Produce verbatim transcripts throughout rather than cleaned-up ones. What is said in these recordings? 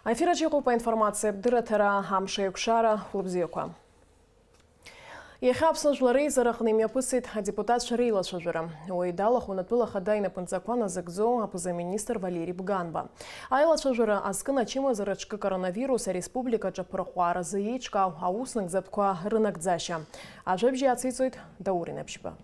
Аефираҿ иҟоуп аинформациатә дырраҭара, амш еиқәшара, хәлыбзиақәа. Иахьа Аԥсны Жәлар Реизараҟны имҩаԥысит адепутатцәа реилацәажәара. Уи далахәын атәыла ахада инапынҵақәа назыгӡо аԥыза-министр Валери Бганба. Аилацәажәара азкын ачымазара ҿкы коронавирус ареспубликаҿы аԥырҟәааразы еиҿкаау ауснагӡатәқәа рынагӡашьа. Ажәабжь иациҵоит Даур Инабжьба.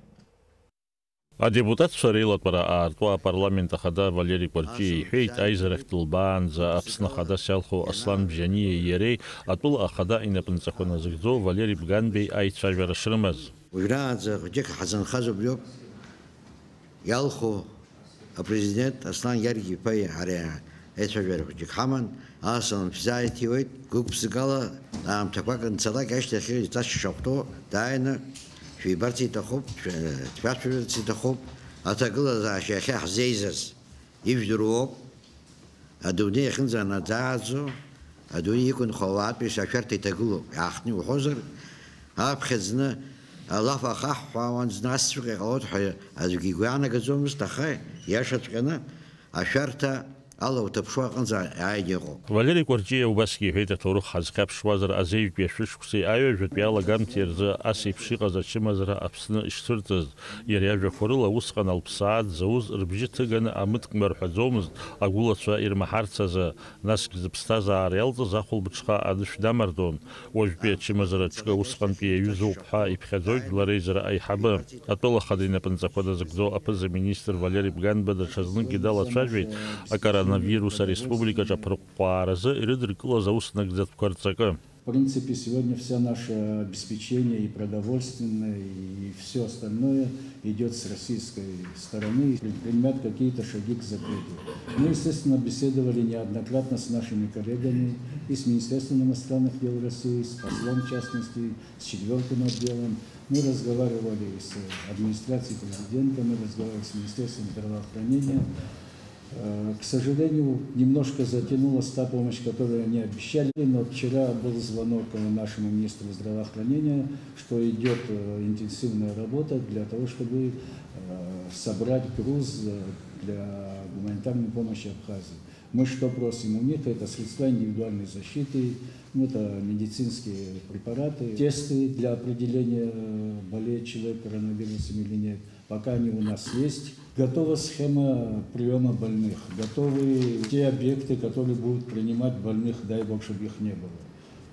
Адепутатцәа реилатәара аартуа апарламент ахада Валери Кәарҷиа иҳәеит, аизарахь дылбаанӡа Аԥсны Ахадас иалху Аслан Бжьаниеи иареи атәыла ахада инапынҵақәа назыгӡо Валери Бганбеи аицәажәара шрымаз. Уажәраанӡа хәыҷык ҳазынхаз убриоуп, иалху апрезидент Аслан Гьаргь-иԥа иареи аицәажәара хәыҷык ҳаман, асалам шәзааиҭиуеит, гәык-ԥсыкала аамҭақәак анцалак ашьҭахь иҵас шахәҭоу дааины шәибарц иҭахуп, шәа-, шәашәарц иҭахуп, аҭагылазаашьа иахьа ҳзеизаз ижәдыруоуп. Адунеи ахьынӡанаӡааӡо, адунеи иқәынхо ауаатәыҩса ашәарҭа иҭагылоуп, иаахтны иуҳәозар, аԥхьа зны алаф ахаҳҳәаауан, зны асҵәҟьа иҟалоит ҳәа аӡәгьы игәы иаанагаӡомызт, аха иашаҵәҟьаны ашәарҭа ала уҭаԥшуа аҟынӡа ааигьы ыҟоуп. Валери Кәарҷиа убасгьы иҳәеит, аҭоурых ҳазхьаԥшуазар, азеижәтәи ашәышықәсеи аҩажәатәи алагамҭеи рзы ас еиԥш иҟаз ачымазара Аԥсны ишцәырҵыз. Иара иажәақәа рыла, усҟан алԥсаа дзауз рыбжьы ҭыганы амыткәма рҳәаӡомызт, агәылацәа ирмаҳарц азы, насгь зыԥсҭазаара иалҵыз ахәылбыҽха анышә дамардон. Уажәтәи ачымазара ҿкы усҟантәи иаҩызоуп ҳәа иԥхьаӡоит Жәлар Реизара аиҳабы. Атәыла ахада инапынҵақәа назыгӡо аԥыза-министр Валери Бганба даҽазныкгьы далацәажәеит акоронавирус ареспубликаҿы аԥырҟәҟәааразы ирыдыркылаз ауснагӡатәқәа рҵакы. В принципе, сегодня вся наше обеспечение и продовольственное, и всё остальное идёт с российской стороны, и предпринимать какие-то шаги к закрытию. Мы, естественно, беседовали неоднократно с нашими коллегами, и с Министерством иностранных дел России, с послом, в частности, с четвёртым отделом. Мы разговаривали с администрацией президента, мы разговаривали с Министерством здравоохранения. Э, к сожалению, немножко затянулась та помощь, которую они обещали, но вчера был звонок, э, нашему министру здравоохранения, что идёт, э, интенсивная работа для того, чтобы, э, собрать груз, э, для гуманитарной помощи Абхазии. Мы что просим у них? Это средства индивидуальной защиты, ну, это медицинские препараты, тесты для определения, э, болеет человек коронавирусом или нет. Пока они у нас есть. Готова схема приёма больных, готовы те объекты, которые будут принимать больных, дай бог, чтобы их не было.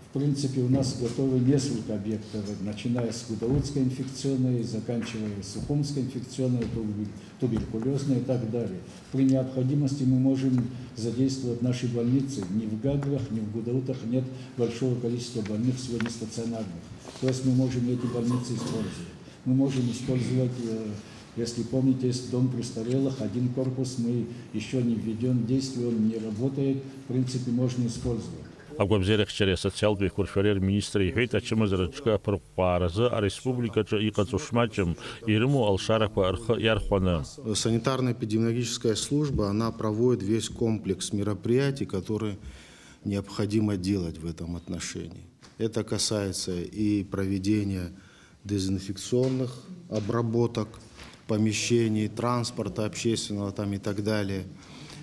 В принципе, у нас готовы несколько объектов, начиная с Гудаутской инфекционной, заканчивая Сухумской инфекционной, тубер-, туберкулёзной и так далее. При необходимости мы можем задействовать наши больницы. Ни в Гаграх, ни в Гудаутах нет большого количества больных сегодня стационарных. То есть мы можем эти больницы использовать. Мы можем использовать, э, если помните, есть дом престарелых, один корпус, мы ещё не введён в действие, он не работает, в принципе, можно использовать. Агәабзиарахьчареи асоциалтә еиқәыршәареи рминистр иҳәеит, ачымазара ҿкы аԥырҟәҟәааразы ареспубликаҿы иҟаҵо шмаҷым, ирымоу алшарақәа рхы иархәаны. Санитарно-эпидемиологическая служба, она проводит весь комплекс мероприятий, которые необходимо делать в этом отношении. Это касается и проведения дезинфекционных обработок помещений, транспорта общественного там и так далее.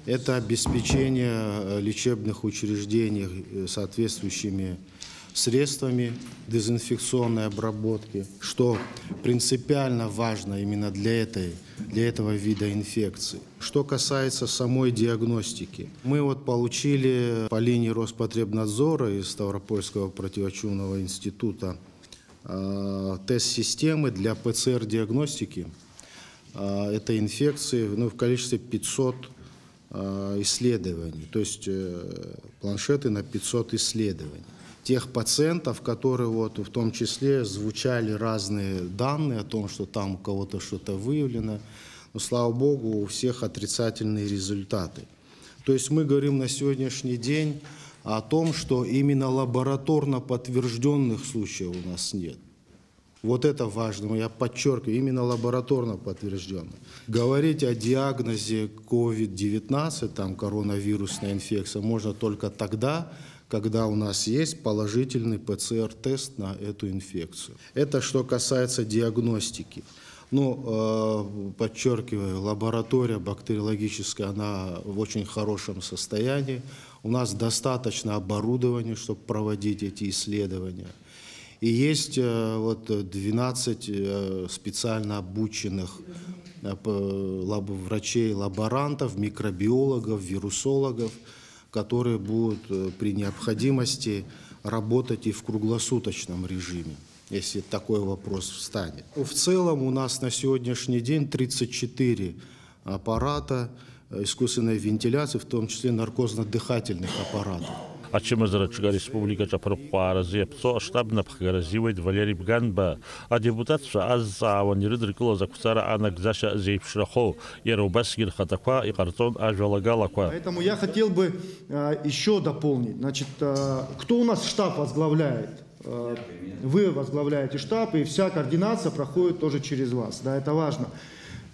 Это обеспечение, э, лечебных учреждений, э, соответствующими средствами дезинфекционной обработки, что принципиально важно именно для этой, для этого вида инфекции. Что касается самой диагностики, мы вот получили по линии Роспотребнадзора из Ставропольского противочумного института, э, тест-системы для П Ц Р-диагностики, э, этой инфекции, ну, в количестве пятьсот, э, исследований, то есть, э, планшеты на пятьсот исследований. Тех пациентов, которые вот в том числе звучали разные данные о том, что там у кого-то что-то выявлено, но, слава богу, у всех отрицательные результаты. То есть мы говорим на сегодняшний день о том, что именно лабораторно подтверждённых случаев у нас нет. Вот это важно, я подчеркиваю, именно лабораторно подтверждённых. Говорить о диагнозе ковид девятнадцать, там, коронавирусная инфекция, можно только тогда, когда у нас есть положительный П Ц Р-тест на эту инфекцию. Это что касается диагностики. Ну, э, подчеркиваю, лаборатория бактериологическая, она в очень хорошем состоянии. У нас достаточно оборудования, чтобы проводить эти исследования. И есть э, вот двенадцать э, специально обученных э, п- лаб- врачей-лаборантов, микробиологов, вирусологов, которые будут э, при необходимости работать и в круглосуточном режиме, если такой вопрос встанет. В целом у нас на сегодняшний день тридцать четыре аппарата э, искусственной вентиляции, в том числе наркозно-дыхательных аппаратов. Ачымазара аҿы ареспубликаҿы аԥырҟәҟәааразы иаԥҵо аштаб напхгара азиуеит Валери Бганба. Адепутатцәа азҵаауан ирыдыркылаз ақәҵара анагӡашьа зеиԥшрахо, иара убасгьы рхаҭақәа иҟарҵон ажәалагалақәа. Поэтому я хотел бы э, еще дополнить. Значит, э, кто у нас штаб возглавляет? Э, Вы возглавляете штаб, и вся координация проходит тоже через вас. Да, это важно.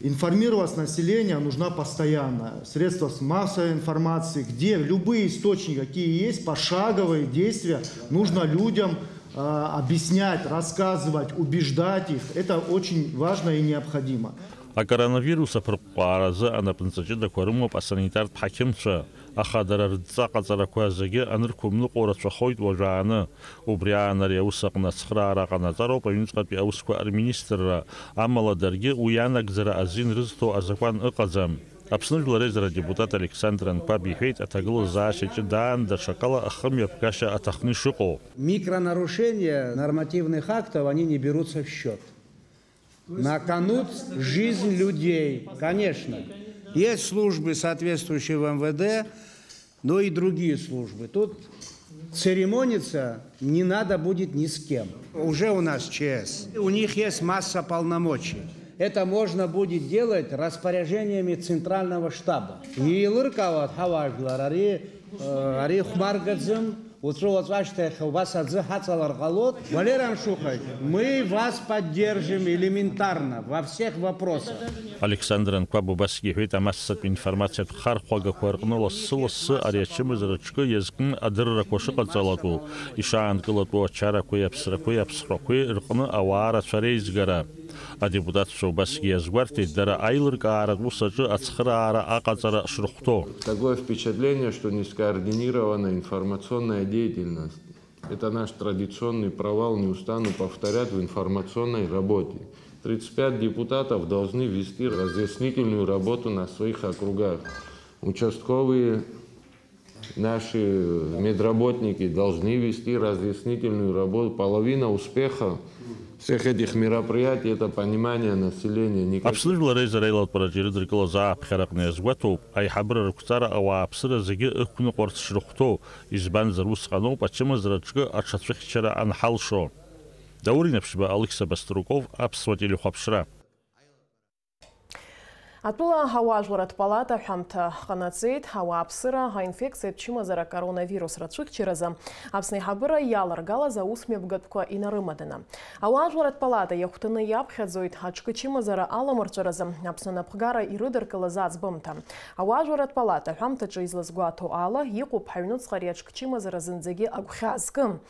Информировать население нужна постоянно. Средства с массовой информации, где любые источники, какие есть, пошаговые действия, нужно людям э, объяснять, рассказывать, убеждать их. Это очень важно и необходимо. Акоронавирус аԥырҟәҟәааразы анапынҵа ҷыдақәа рымоуп асанитартә ҳақьымцәа, аха дара рыдҵа ҟаҵарақәа зегьы анырқәымныҟәо рацәахоит уажәааны. Убри аан ари аус аҟны ацхыраара ҟанаҵароуп аҩныҵҟатәи аусқәа рминистрра, амала даргьы уи анагӡара азин рызҭо азакәан ыҟаӡам. Аԥсны Жәлар Реизара адепутат Александр Анқәаб иҳәеит, аҭагылазаашьа ҷыдаан даҽакала ахымҩаԥгашьа аҭахны ишыҟоу. Микронарушения нормативных актов, они не берутся в счет. На кону жизнь людей, конечно. Есть службы, соответствующие в М В Д, но и другие службы. Тут церемониться не надо будет ни с кем. Уже у нас Ч С. У них есть масса полномочий. Это можно будет делать распоряжениями центрального штаба. Еилыркаауа ҳауаажәлар ари, э, ари хәмаргаӡам, уаҵәы-уаҵәы ашьҭахь убас аӡы ҳаҵалар ҟалоит. Валерий Аншухович, мы вас поддержим элементарно во всех вопросах. Александр Анқәаб убасгьы иҳәеит, амассатә информациатә хархәагақәа рҟны лассы-лассы ари ачымазара аҿкы иазкны адыррақәа шыҟаҵалатәу, ишаанкылатәу ачарақәеи аԥсрақәеи аԥсхәрақәеи рҟны ауаа рацәа реизгара. Адепутатцәа убасгьы иазгәарҭеит, дара аилыркааратә ус аҿы ацхыраара аҟаҵара шрыхәҭоу. Такое впечатление, что не скоординирована информационная деятельность. Это наш традиционный провал, не устану повторять, в информационной работе. Тридцать пять депутатов должны вести разъяснительную работу на своих округах. Участковые наши медработники должны вести разъяснительную работу. Половина успеха всех этих мероприятий — это понимание населения. Никак- Аԥсны Жәлар Реизара аилатәараҿы ирыдыркылаз ааԥхьараҟны иазгәаҭоуп, аиҳабыра рықәҵара ауааԥсыра зегьы ықәныҟәарц шрыхәҭоу, избанзар усҟаноуп ачымазара аҿкы аҽацәыхьчара анҳалшо. Даур Инаԥшьба, Алықьса Баструков, Аԥсуа телехәаԥшра. Атәыла ауаажәларратә палата ҳәамҭа ҟанаҵеит, ауааԥсыра аинфекциатә чымазара коронавирус рацәыхьчаразы Аԥсны аиҳабыра иаларгалаз аусмҩаԥгатәқәа инарымаданы. Ауаажәларратә палата иахәҭаны иаԥхьаӡоит аҿкы чымазара аламырҵәаразы Аԥсны анапхгара ирыдыркылаз аӡбамҭа. Ауаажәларратә палата аҳәамҭаҿы излазгәаҭо ала, иҟоуп ҳаҩнуҵҟа ари аҿкы чымазара зынӡагьы агәхьаа зкым.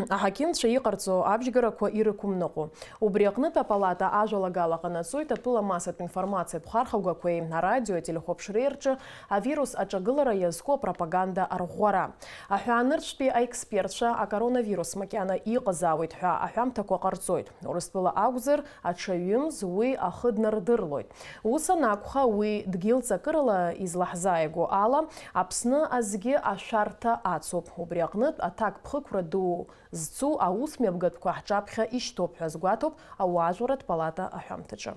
Аҳақьымцәа иҟарҵо абжьгарақәа ирықәымныҟәо. Убри аҟнытә апалата ажәалагала ҟанаҵоит атәыла массатә информациатә хархәагақәеи арадио, ателехәаԥшреи рҿы авирус аҿагылара иазку апропаганда арӷәӷәара. Аҳәаанырцәтәи аекспертцәа акоронавирус макьана иҟазаауеит ҳәа аҳәамҭақәа ҟарҵоит. Урыстәыла акәзар, аҽа ҩымз уи ахы днардырлоит. Ус анакәха, уи дгьылҵакырала излаҳзааигәоу ала, Аԥсны азгьы ашәарҭа ацуп. Убри аҟнытә аҭакԥхықәра ду зцу аусмҩаԥгатәқәа ҳҿаԥхьа ишьҭоуп ҳәа азгәаҭоуп ауаажәларратә палата аҳәамҭаҿы.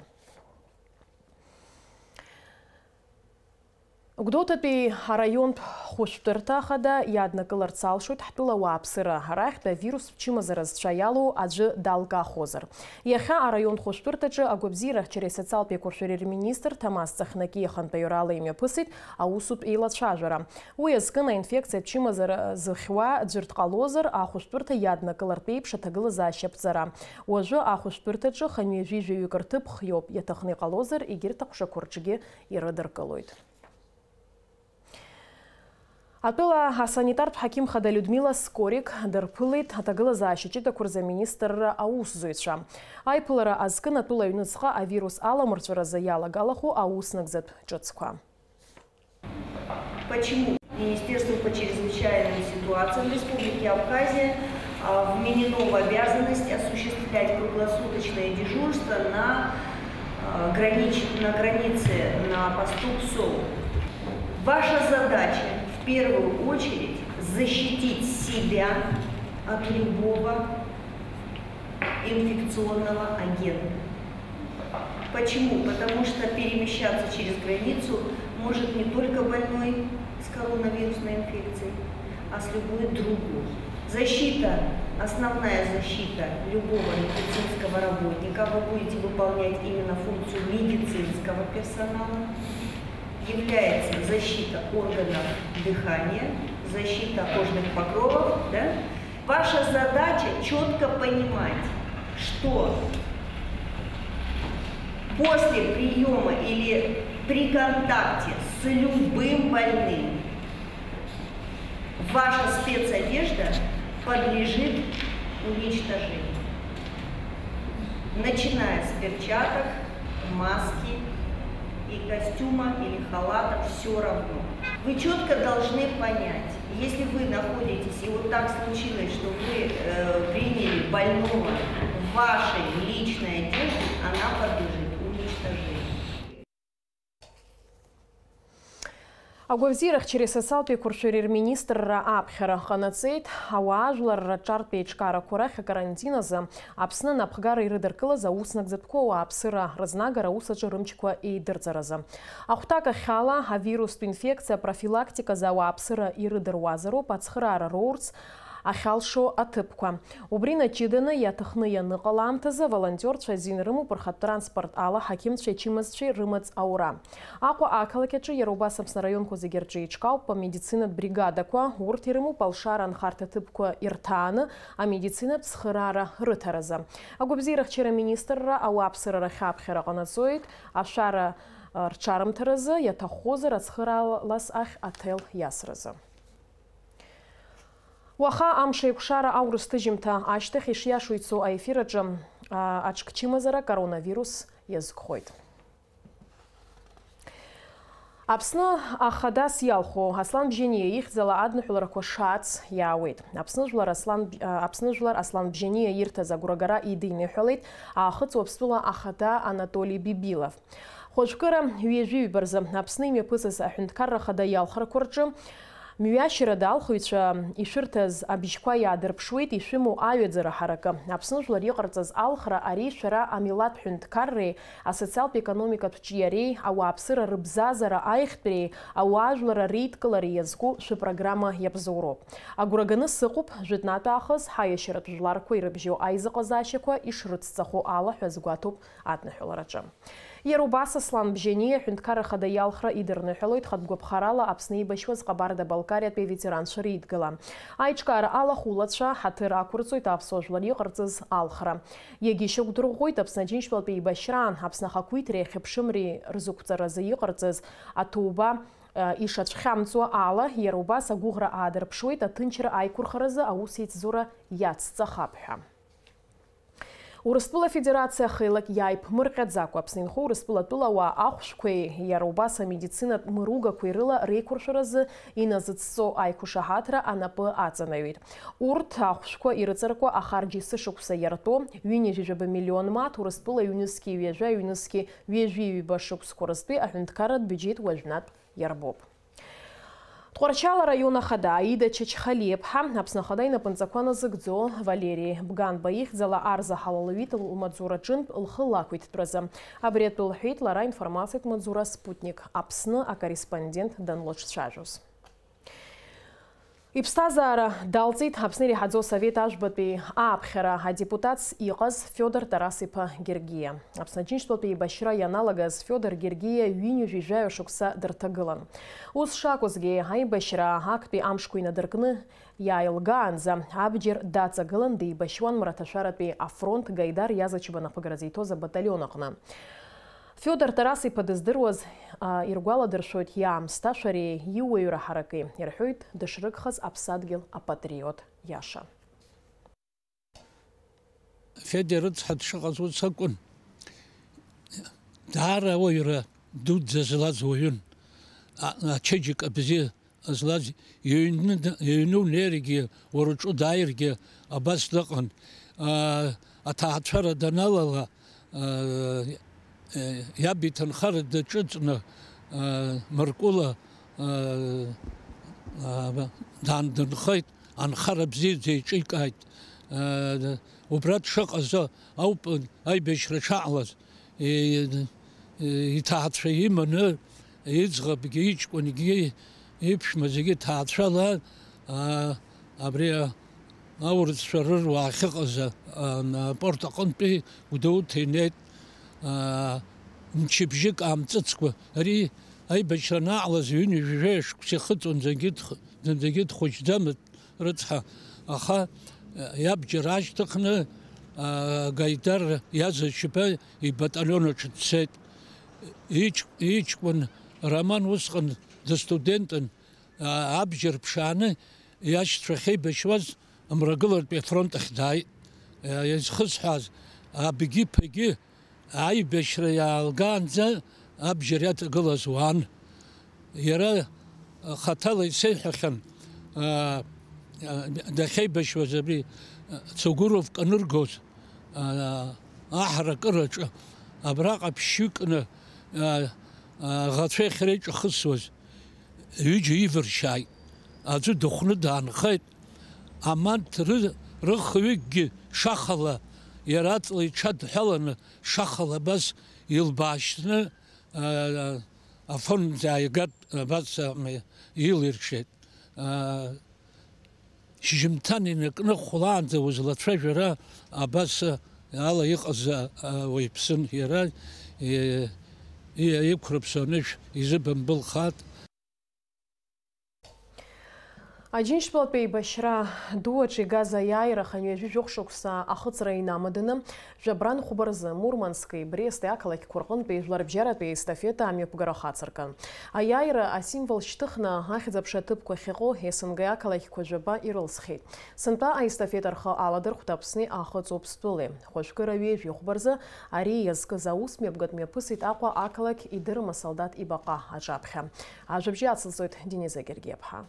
Гәдоуҭатәи араионтә хәышәтәырҭа ахада иаднакыларц алшоит ҳтәыла ауааԥсыра, арахьтә авирус чымазара зцәа иалоу аӡәы далкаахозар. Иахьа араионтә хәышәтәырҭаҿы агәабзиарахьчареи асоциалтә еиқәыршәареи рминистр Ҭамаз Цахнаки ахантәаҩрала имҩаԥысит аусутә еилацәажәара. Уи азкын аинфекциа чымазара зыхьуа ӡәыр дҟалозар, ахәышәтәырҭа иаднакылартә еиԥш аҭагылазаашьа аԥҵара. Уажәы ахәышәтәырҭаҿы хынҩажәи жәаҩык рҭыԥ хиоуп, иаҭахны иҟалозар, егьырҭ аҟәшақәа рҿгьы ирыдыркылоит. Атәыла асанитартә ҳақьым хада Людмила Скорик дырԥылеит аҭагылазаашьа ҷыдақәа рзы аминистрра аусзуҩцәа. Аиԥылара азкын атәыла аҩныҵҟа авирус аламырҵәаразы иалагалаху ауснагӡатә ҿыцқәа. Почему Министерство по чрезвычайным ситуациям Республики Абхазия а, вменено в обязанность осуществлять круглосуточное дежурство на, а, гранич-, на границе на посту ПСО? Ваша задача в первую очередь защитить себя от любого инфекционного агента. Почему? Потому что перемещаться через границу может не только больной с коронавирусной инфекцией, а с любой другой. Защита, основная защита любого медицинского работника, вы будете выполнять именно функцию медицинского персонала, является защита органов дыхания, защита кожных покровов, да? Ваша задача четко понимать, что после приема или при контакте с любым больным ваша спецодежда подлежит уничтожению. Начиная с перчаток, маски и костюма или халата, все равно. Вы четко должны понять, если вы находитесь, и вот так случилось, что вы э, приняли больного в вашей личной одежде, она подлежит уничтожению. Агәабзиарахьчареи асоциалтә еиқәыршәареи рминистрра аԥхьара ҟанаҵеит. Ауаажәлар рҿартә еиҿкаарақәа рахь акарантин азы Аԥсны анапхгара ирыдыркылаз ауснагӡатәқәа ауааԥсыра рызнагара аус аҿы рымчқәа еидырҵаразы. Ахәҭак ахьала, авирустә инфекциа профилактиказы ауааԥсыра ирыдыруазароуп ацхыраара роурц ахьалшо аҭыԥқәа. Убри наҷыданы иаҭахны ианыҟала аамҭазы аволонтиорцәа азин рымоуп рхатә транспорт ала ҳақьымцәеи ачымазцәеи рымаҵ аура. Аҟәа ақалақь аҿы иара убас Аԥсны араионқәа зегьы рҿы еиҿкаауп амедицинатә бригадақәа, урҭ ирымоуп алшара анхарҭа ҭыԥқәа ирҭааны амедицинатә цхыраара рыҭаразы. Агәабзиарахьчара аминистрра ауааԥсыра рахь аԥхьара ҟанаҵоит, ашәара, а, рҽарымҭаразы, иаҭаххозар, ацхыраалас ахь аҭел иасразы. Уаха амш еиқәшара аурыс ҭыжьымҭа ашьҭахь ишиашоу ицо аефир аҿы, а, аҽкчымазара коронавирус иазкхоит. Аԥсны ахадас иалху Аслан Бжьаниа ихьӡала адныҳәаларақәа шаац иаауеит. Аԥсны жәлар Аслан, а, Аԥсны жәлар Аслан Бжьаниа ирҭаз агәрагара идиныҳәалеит Аахыҵ Уаԥстәыла ахада Анатоли Бибилов. Хәажәкыра ҩажәи ҩба рзы Аԥсны имҩаԥысыз аҳәынҭқарра ахада иалхрақәа рҿы мҩашьарада алхыҩцәа ишәырҭаз абжьқәа иаадырԥшуеит ишәымоу аҩаӡара ҳаракы. Аԥсны жәлар иҟарҵаз алхра ари шәара амилаҭ ҳәынҭқарреи асоциалтә економикатә ҿиареи, ауааԥсыра рыбзазара аихтәреи, ауаажәлар реидкылареи иазку шәыпрограмма иабзоуроуп. Агәра ганы сыҟоуп, жәытәнатә аахыс ҳаиашьаратә жәларқәа ирыбжьоу аизыҟазаашьақәа ишрыцҵахо ала ҳәа азгәаҭоуп адныҳәалараҿы. Иара убас Аслан Бжьаниа аҳәынҭқарра ахада иалхра идырныҳәалоит хатә гәаԥхарала Аԥсны еибашьуаз Ҟабарда-Балкариатәи аветеранцәа реидгыла. Аиҿкаара алахәылацәа ҳаҭыр ақәырҵоит аԥсуа жәлар иҟарҵаз алхра. Иагьышьақәдырӷәӷәоит Аԥсны Аџьынџьтәылатәи еибашьраан, Аԥсны ахақәиҭреи ахьыԥшымреи рзықәҵаразы иҟарҵаз аҭоуба, э, ишацәхьамҵуа ала, иара убас агәыӷра аадырԥшуеит аҭынчра аиқәырхаразы аус еицзура иацҵахап ҳәа. Урыстәыла Афедерациа хеилак иааиԥмырҟьаӡакәа, Аԥсны инхо Урыстәыла атәылауаа ахәшәқәеи, иара убас амедицинатә мыругақәеи рыла реиқәыршәаразы иназыҵҵо аиқәшаҳаҭра анапы аҵанаҩит. Урҭ ахәшәқәа ирыҵаркуа ахарџь есышықәса иарту ҩынҩажәижәаба миллион мааҭ Урыстәыла ҩнызқьи ҩажәа, ҩнызқьи ҩажәи ҩба шықәсқәа рзтәи аҳәынҭқарратә бюџьет уажәнатә иарбоуп. Тҟәарчал араион ахада Аида Чачхалиаԥҳа Аԥсны Ахада инапынҵақәа назыгӡо Валери Бганба ихьӡала арзаҳал луит лмаҵураҿынтә лхы лақәиҭтәразы. Абри атәы лҳәеит лара информациатә маҵзура Спутник Аԥсны акорреспондент данлыҿцәажәоз. Иԥсҭазаара далҵит Аԥсны иреиҳаӡоу асовет ажәбатәи ааԥхьара адепутатс иҟаз Фиодор Тарас-иԥа Гергиа. Аԥсны Аџьынџьтәылатәи еибашьра ианалагаз Фиодор Гергиа ҩынҩажәи жәаҩа шықәса дырҭагылан. Ус шакәызгьы, аибашьра актәи амшқәа инадыркны иааилгаанӡа абџьар даҵагылан деибашьуан мраҭашәаратәи афронт Гаидар Иазачба напыгара зиҭоз абаталион аҟны. Фиодор Тарас-иԥа дыздыруаз, а, иргәаладыршәоит иаамсҭашәареи иуаҩра ҳараки, ирҳәоит дышрыгхаз аԥсадгьыл апатриот иаша. Федиа рыцҳа дшыҟаз ус акәын. Даара ауаҩра дуӡӡа злаз уаҩын. А-, ачеиџьыка бзиа злаз иҩны д-, иҩны унеиргьы, уара уҿы дааиргьы абас дыҟан. Аа, аҭаацәара даналала, аа, е, иаб иҭынхара даҿыҵны, аа, Мыркәыла, аа, аа, даандынхеит, анхара бзиаӡа еиҿикааит. Аа, убра дшыҟаз ауп аибашьра шаҟалаз. Е, е, иҭаацәа иманы, иӡӷабгьы, иҷкәынгьы, иԥшәма зегьы ҭаацәала, аа, абри аурысцәа рыруаа ахьыҟаз, аа, апорт аҟынтәи Гәдоуҭа инеит, аа, мчыбжьык аамҵыцкәа. Ари аибашьра анаҟалаз ҩынҩажәа шықәса ихыҵуан, зынгьы дх-, зынӡагьы дхәыҷӡамызт. Рыцҳа, аха, э, иабџьар аашьҭыхны, а, Гаидар Иазачба ибаталион аҿы дцеит. Иҷ-, иҷкәын Роман усҟан дыстудентын, а, абџьар ԥшааны иашьцәа ахьеибашьуаз Мрагылартәи афронт ахь дааит. Э, изхысҳәааз, абгьы-ԥагьы аибашьра иаалгаанӡа абџьар иаҭагылаз уаан. Иара хаҭала исеиҳәахьан, аа, дахьеибашьуаз абри, Цугуровка аныргоз, аа, аҳаракыраҿы, абраҟа ԥшьҩыкны, аа, аӷацәеи иареи иҿахысуаз. Ҩыџьа ивыршьааит. Аӡәы дыхәны даанхеит. Аманҭ ры-, рыхҩыкгьы шахала, иара аҵла иҽадҳәаланы, шахала абас илбаашьҭны, аа, афронт ааигартә абас, ам, илиршеит. Аа, шьыжьымҭан инаркны хәлаанӡа узлацәажәара абас ала иҟаз, а, ауаҩԥсын иара, и-, и-, иқәрыԥсо анышә изыбымбылхааит. Аџьынџьтәылатә еибашьра ду аҿы игаз аиааира хынҩажәи жәохә шықәса ахыҵра инамаданы, жәабран хәба рзы Мурмански Брести ақалақьқәа рҟынтәи жәларбжьаратәи естафета амҩаԥгара хацыркын. Аиааира асимвол шьҭыхны, ахьӡ-аԥша аҭыԥқәа ахьыҟоу С Н Г ақалақьқәа жәаба ирылсхьеит. Сынтәа аестафета рхы аладырхәт Аԥсни Аахыҵ Уаԥстәылеи. Хәажәкыра ҩажәи хәба рзы ари иазкыз аус мҩаԥгатә мҩаԥысит Аҟәа ақалақь идырым асолдаҭ ибаҟа аҿаԥхьа. Ажәабжь ацылҵоит Дениза Гергиаԥҳа.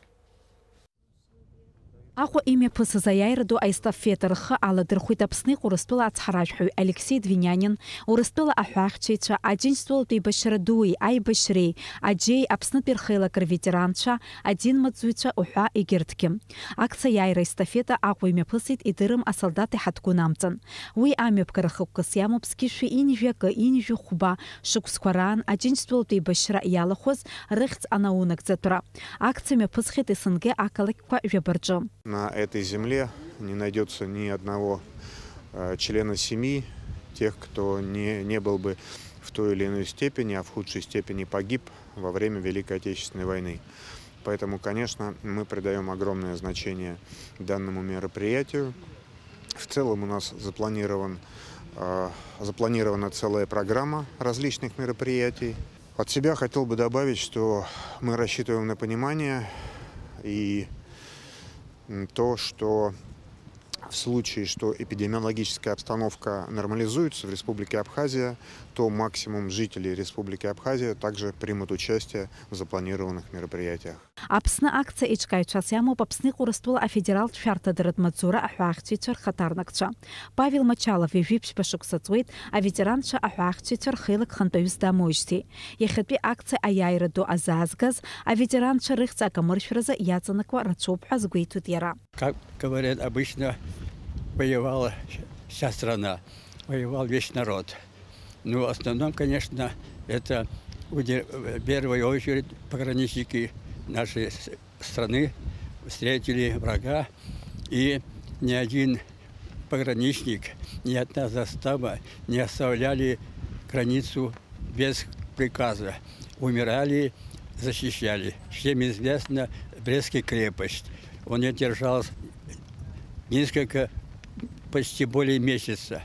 Аҟәа имҩаԥысыз аиааира ду аестафета рхы аладырхәит Аԥсны иҟоу Урыстәыла ацҳаражәҳәаҩ Алексеи Двинянин, Урыстәыла аҳәаахьчаҩцәа, Аџьынџьтәылатә еибашьра дуи аибашьреи, аџьеи, Аԥснытәи рхеилак рветеранцәа, адинмаҵзуҩцәа уҳәа егьырҭгьы. Акциа аиааира естафета Аҟәа имҩаԥысит идырым асолдаҭ иҳаҭгәын амҵан. Уи амҩаԥгара хықәкыс иамоуп зқьышәи ҩынҩажәи акы, ҩынҩажәи хәба шықәсқәа раан Аџьынџьтәылатә еибашьра иалахәыз рыхьӡ анаунагӡатәра. Акциа мҩаԥысхеит С Н Г ақалақьқәа жәаба рҿы. На этой земле не найдётся ни одного, э, члена семьи, тех, кто не, не был бы в той или иной степени, а в худшей степени погиб во время Великой Отечественной войны. Поэтому, конечно, мы придаём огромное значение данному мероприятию. В целом у нас запланирован, э, запланирована целая программа различных мероприятий. От себя хотел бы добавить, что мы рассчитываем на понимание и, м, то, что в случае, что эпидемиологическая обстановка нормализуется в Республике Абхазия, то максимум жителей Республики Абхазия также примут участие в запланированных мероприятиях. Аԥсны акциа еиҿкааҩцәас иамоуп Аԥсны иҟоу Урыстәыла афедералтә шәарҭадаратә маҵзура аҳәаахьчаҩцәа рхаҭарнакцәа. Павел Мачалов ҩажәи ԥшьба шықәса ҵуеит аветеранцәа аҳәаахьчаҩцәа рхеилак хантәаҩыс дамоуижьҭеи. Иахьатәи акциа аиааира ду азаазгаз аветеранцәа рыхьӡ акамыршәразы иаҵанакуа рацәоуп ҳәа азгәеиҭоит иара. Как говорят, обычно воевала вся страна, воевал весь народ. Ну, в основном, конечно, это уде-, в первую очередь пограничники нашей с-, страны встретили врага, и ни один пограничник, ни одна застава не оставляли границу без приказа. Умирали, защищали. Всем известна Брестская крепость. Он её держал несколько, почти более месяца.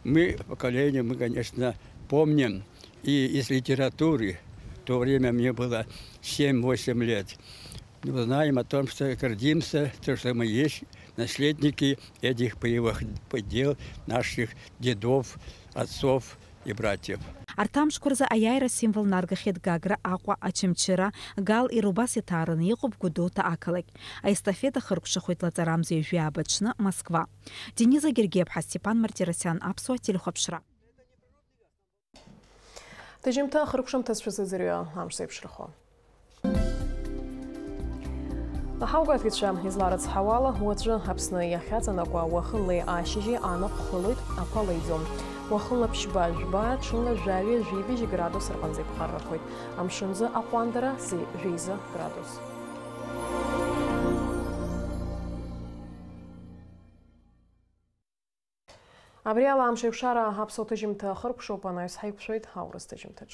Мы, поколение, мы, конечно, помним, И из литературы, в то время мне было семь-восемь лет, мы знаем о том, что гордимся, то, что мы есть наследники этих боевых дел наших дедов, отцов и братьев. Арҭ амшқәа рзы аиааира асимвол наргахьеит Гагра, Аҟәа, Очамчыра, Гал, Ирубас иҭаараны иҟоуп Гәдоуҭа ақалақь. Аестафета хыркәшахоит Лаҵарамза ҩажәи ааба аҽны Москва. Дениза Гергиаԥҳа, Степан Мартиросиан, Аԥсуа телехәаԥшра. Ҭыжьымҭа ахыркәшамҭа шәзыӡырҩы амш зеиԥшрахо. Аҳаугәаҭаҩцәа изларыцҳауала, уаҵәы Аԥсны иахьаҵанакуа уахынлеи ашьыжьи анаҟә хылоит, ақәа леиӡом. Уахынла ԥшьба, жәба, ҽынла жәаҩа, жәибжь градус рҟынӡа иԥҟаррақәоит. Амшынӡы аҟәандара зеи-, жәеиза градус. Абри ала амш еиқәшара аԥсуа ҭыжьымҭа ахыркәшоуп, анаҩс ҳаиқәшәоит аурыс ҭыжьымҭаҿ.